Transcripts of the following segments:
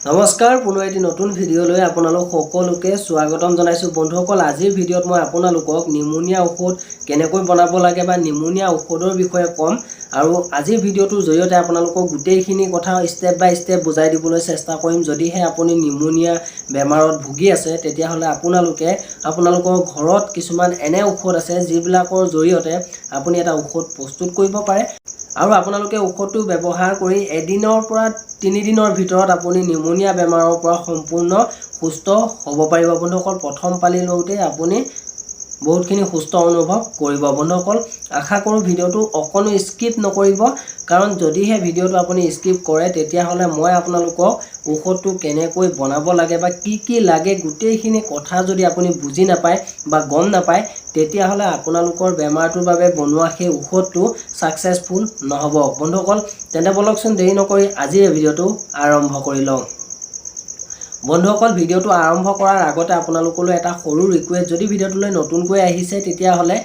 নমস্কাৰ, পুনৰ এটি নতুন ভিডিঅ'লৈ আপোনালোক সকলোকে স্বাগতম জনাইছোঁ। বন্ধুসকল, আজিৰ ভিডিঅ'ত মই আপোনালোকক নিমুনিয়া ঔষধ কেনেকৈ বনাব লাগে বা নিমুনিয়া ঔষধৰ বিষয়ে ক'ম আৰু আজিৰ ভিডিঅ'টোৰ জৰিয়তে আপোনালোকক গোটেইখিনি কথা ষ্টেপ বাই ষ্টেপ বুজাই দিবলৈ চেষ্টা কৰিম। যদিহে আপুনি নিমুনিয়া বেমাৰত ভুগি আছে, তেতিয়াহ'লে আপোনালোকে আপোনালোকৰ ঘৰত কিছুমান এনে ঔষধ আছে, যিবিলাকৰ জৰিয়তে আপুনি এটা ঔষধ প্ৰস্তুত কৰিব পাৰে আৰু আপোনালোকে ঔষধটো ব্যৱহাৰ কৰি এদিনৰ পৰা 3 দিনৰ ভিতৰত আপুনি নিমুনিয়া বেমাৰৰ পৰা সম্পূৰ্ণ সুস্থ হ'ব পাৰিব। বন্ধুসকল, প্ৰথম পালি লওঁতে আপুনি বহুতখিনি সুস্থ অনুভৱ কৰিব। বন্ধুসকল, আশা কৰোঁ ভিডিঅ'টো অকণো স্কিপ নকৰিব, কাৰণ যদিহে ভিডিঅ'টো আপুনি স্কিপ কৰে, তেতিয়াহ'লে মই আপোনালোকক ঔষধটো কেনেকৈ বনাব লাগে বা কি কি লাগে, গোটেইখিনি কথা যদি আপুনি বুজি নাপায় বা গম নাপায়, তেতিয়াহ'লে আপোনালোকৰ বেমাৰটোৰ বাবে বনোৱা সেই ঔষধটো ছাকচেছফুল নহ'ব। বন্ধুসকল, তেন্তে ব'লকচোন, দেৰি নকৰি আজিৰ এই ভিডিঅ'টো আৰম্ভ কৰি লওঁ। বন্ধুসকল, ভিডিঅ'টো আৰম্ভ কৰাৰ আগতে আপোনালোকলৈ এটা সৰু ৰিকুৱেষ্ট। যদি ভিডিঅ'টোলৈ নতুনকৈ আহিছে, তেতিয়াহ'লে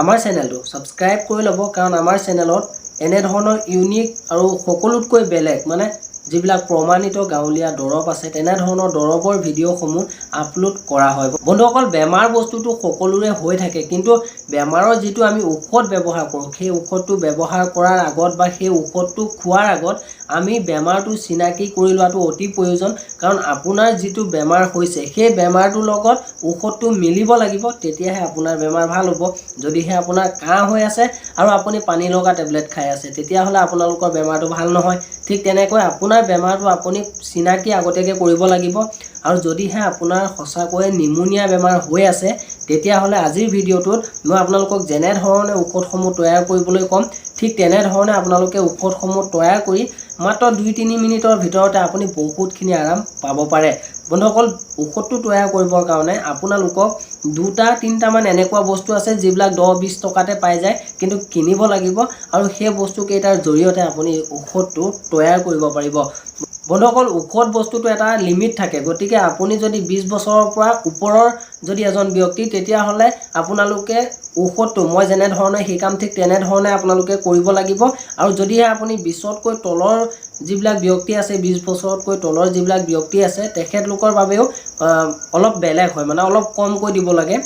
আমাৰ চেনেলটো ছাবস্ক্ৰাইব কৰি ল'ব, কাৰণ আমাৰ চেনেলত এনেধৰণৰ ইউনিক আৰু সকলোতকৈ বেলেগ, মানে যিবিলাক প্ৰমাণিত গাঁৱলীয়া দৰৱ আছে, তেনেধৰণৰ দৰৱৰ ভিডিঅ'সমূহ আপলোড কৰা হয়। বন্ধুসকল, বেমাৰ বস্তুটো সকলোৰে হৈ থাকে, কিন্তু বেমাৰৰ যিটো আমি ঔষধ ব্যৱহাৰ কৰোঁ, সেই ঔষধটো ব্যৱহাৰ কৰাৰ আগত বা সেই ঔষধটো খোৱাৰ আগত আমি বেমাৰটো চিনাকি কৰি লোৱাটো অতি প্ৰয়োজন। কাৰণ আপোনাৰ যিটো বেমাৰ হৈছে, সেই বেমাৰটোৰ লগত ঔষধটো মিলিব লাগিব, তেতিয়াহে আপোনাৰ বেমাৰ ভাল হ'ব। যদিহে আপোনাৰ কাহ হৈ আছে আৰু আপুনি পানী লগা টেবলেট খাই আছে, তেতিয়াহ'লে আপোনালোকৰ বেমাৰটো ভাল নহয়। ঠিক তেনেকৈ আপোনাৰ বেমাৰটো আপুনি চিনাকি আগতীয়াকৈ কৰিব লাগিব। আৰু যদিহে আপোনাৰ সঁচাকৈয়ে নিমুনিয়া বেমাৰ হৈ আছে, তেতিয়াহ'লে আজিৰ ভিডিঅ'টোত মই আপোনালোকক যেনেধৰণে ঔষধসমূহ তৈয়াৰ কৰিবলৈ ক'ম, ঠিক তেনেধৰণে আপোনালোকে ঔষধসমূহ তৈয়াৰ কৰি মাত্ৰ 2-3 মিনিটৰ ভিতৰতে আপুনি বহুতখিনি আৰাম পাব পাৰে। বন্ধুসকল, ঔষধটো তৈয়াৰ কৰিবৰ কাৰণে আপোনালোকক দুটা তিনিটামান এনেকুৱা বস্তু আছে, যিবিলাক 10-20 টকাতে পাই যায়, কিন্তু কিনিব লাগিব আৰু সেই বস্তুকেইটাৰ জৰিয়তে আপুনি ঔষধটো তৈয়াৰ কৰিব পাৰিব। বন্ধুসকল, ঔষধ বস্তুটো এটা লিমিট থাকে। গতিকে আপুনি যদি 20 বছৰৰ পৰা ওপৰৰ যদি এজন ব্যক্তি, তেতিয়াহ'লে আপোনালোকে ঔষধটো মই যেনেধৰণে শিকাম, ঠিক তেনেধৰণে আপোনালোকে কৰিব লাগিব। আৰু যদিহে আপুনি 20তকৈ তলৰ যিবিলাক ব্যক্তি আছে, 20 বছৰতকৈ তলৰ যিবিলাক ব্যক্তি আছে, তেখেতলোকৰ বাবেও অলপ বেলেগ হয়, মানে অলপ কমকৈ দিব লাগে।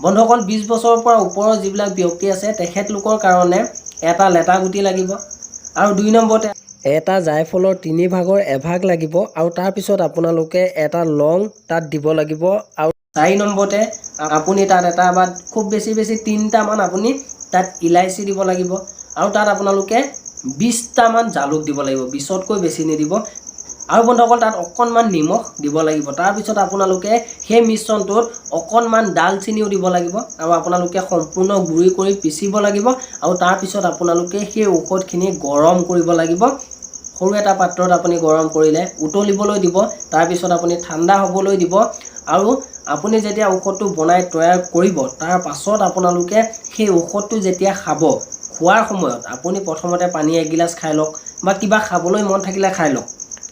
বন্ধুসকল, 20 বছৰৰ পৰা ওপৰৰ যিবিলাক ব্যক্তি আছে, তেখেতলোকৰ কাৰণে এটা লেটা গুটি লাগিব আৰু 2 নম্বৰতে এটা জায়ফলৰ তিনি ভাগৰ এভাগ লাগিব আৰু তাৰপিছত আপোনালোকে এটা লং তাত দিব লাগিব আৰু 4 নম্বৰতে আপুনি তাত এটা বা খুব বেছি বেছি তিনিটামান আপুনি তাত ইলাচি দিব লাগিব আৰু তাত আপোনালোকে 20টামান জালুক দিব লাগিব, 20তকৈ বেছি নিদিব। আৰু বন্ধুসকল, তাত অকণমান নিমখ দিব লাগিব। তাৰপিছত আপোনালোকে সেই মিশ্ৰণটোত অকণমান ডালচেনিও দিব লাগিব আৰু আপোনালোকে সম্পূৰ্ণ গুড়ি কৰি পিচিব লাগিব। আৰু তাৰপিছত আপোনালোকে সেই ঔষধখিনি গৰম কৰিব লাগিব। সৰু এটা পাত্ৰত আপুনি গৰম কৰিলে উতলিবলৈ দিব, তাৰপিছত আপুনি ঠাণ্ডা হ'বলৈ দিব। আৰু আপুনি যেতিয়া ঔষধটো বনাই তৈয়াৰ কৰিব, তাৰ পাছত আপোনালোকে সেই ঔষধটো যেতিয়া খাব, খোৱাৰ সময়ত আপুনি প্ৰথমতে পানী এগিলাচ খাই লওক বা কিবা খাবলৈ মন থাকিলে খাই লওক।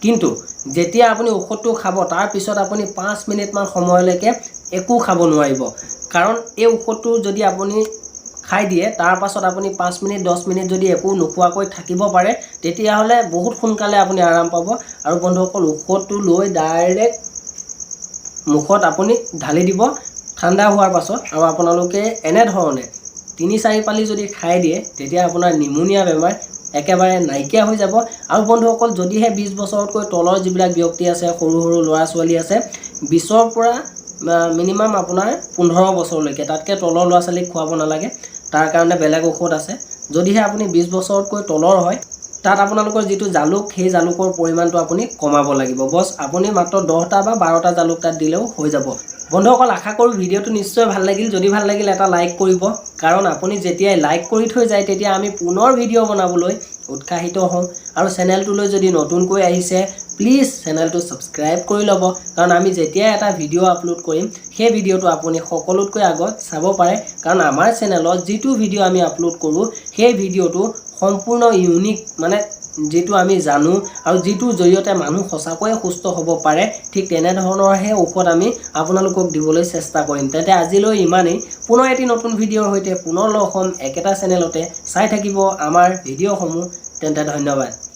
কিন্তু যেতিয়া আপুনি ঔষধটো খাব, তাৰপিছত আপুনি 5 মিনিটমান সময়লৈকে একো খাব নোৱাৰিব। কাৰণ এই ঔষধটো যদি আপুনি খাই দিয়ে, তাৰ পাছত আপুনি 5 মিনিট 10 মিনিট যদি একো নোখোৱাকৈ থাকিব পাৰে, তেতিয়াহ'লে বহুত সোনকালে আপুনি আৰাম পাব। আৰু বন্ধুসকল, ঔষধটো লৈ ডাইৰেক্ট মুখত আপুনি ঢালি দিব ঠাণ্ডা হোৱাৰ পাছত আৰু আপোনালোকে এনেধৰণে তিনি চাৰি পালি যদি খাই দিয়ে, তেতিয়া আপোনাৰ নিমুনিয়া বেমাৰ একেবাৰে নাইকিয়া হৈ যাব। আৰু বন্ধুসকল, যদিহে 20 বছৰতকৈ তলৰ যিবিলাক ব্যক্তি আছে, সৰু সৰু ল'ৰা ছোৱালী আছে, 20ৰ পৰা মিনিমাম আপোনাৰ 15 বছৰলৈকে, তাতকৈ তলৰ ল'ৰা ছোৱালীক খুৱাব নালাগে, তাৰ কাৰণে বেলেগ ঔষধ আছে। যদিহে আপুনি 20 বছৰতকৈ তলৰ হয়, তাত আপোনালোকৰ যিটো জালুক, সেই জালুকৰ পৰিমাণটো আপুনি কমাব লাগিব। বছ, আপুনি মাত্ৰ 10টা বা 12টা জালুক তাত দিলেও হৈ যাব। বন্ধুসকল, আশা কৰোঁ ভিডিঅ'টো নিশ্চয় ভাল লাগিল। যদি ভাল লাগিল, এটা লাইক কৰিব, কাৰণ আপুনি যেতিয়াই লাইক কৰি থৈ যায়, তেতিয়া আমি পুনৰ ভিডিঅ' বনাবলৈ উৎসাহিত হওঁ। আৰু চেনেলটোলৈ যদি নতুনকৈ আহিছে, প্লিজ চেনেলটো ছাবস্ক্ৰাইব কৰি ল'ব, কাৰণ আমি যেতিয়াই এটা ভিডিঅ' আপলোড কৰিম, সেই ভিডিঅ'টো আপুনি সকলোতকৈ আগত চাব পাৰে। কাৰণ আমাৰ চেনেলত যিটো ভিডিঅ' আমি আপলোড কৰোঁ, সেই ভিডিঅ'টো সম্পূৰ্ণ ইউনিক, মানে যিটো আমি জানো আৰু যিটোৰ জৰিয়তে মানুহ সঁচাকৈয়ে সুস্থ হ'ব পাৰে, ঠিক তেনেধৰণৰহে ঔষধ আমি আপোনালোকক দিবলৈ চেষ্টা কৰিম। তেন্তে আজিলৈ ইমানেই। পুনৰ এটি নতুন ভিডিঅ'ৰ সৈতে পুনৰ লগ হ'ম একেটা চেনেলতে। চাই থাকিব আমাৰ ভিডিঅ'সমূহ। তেন্তে ধন্যবাদ।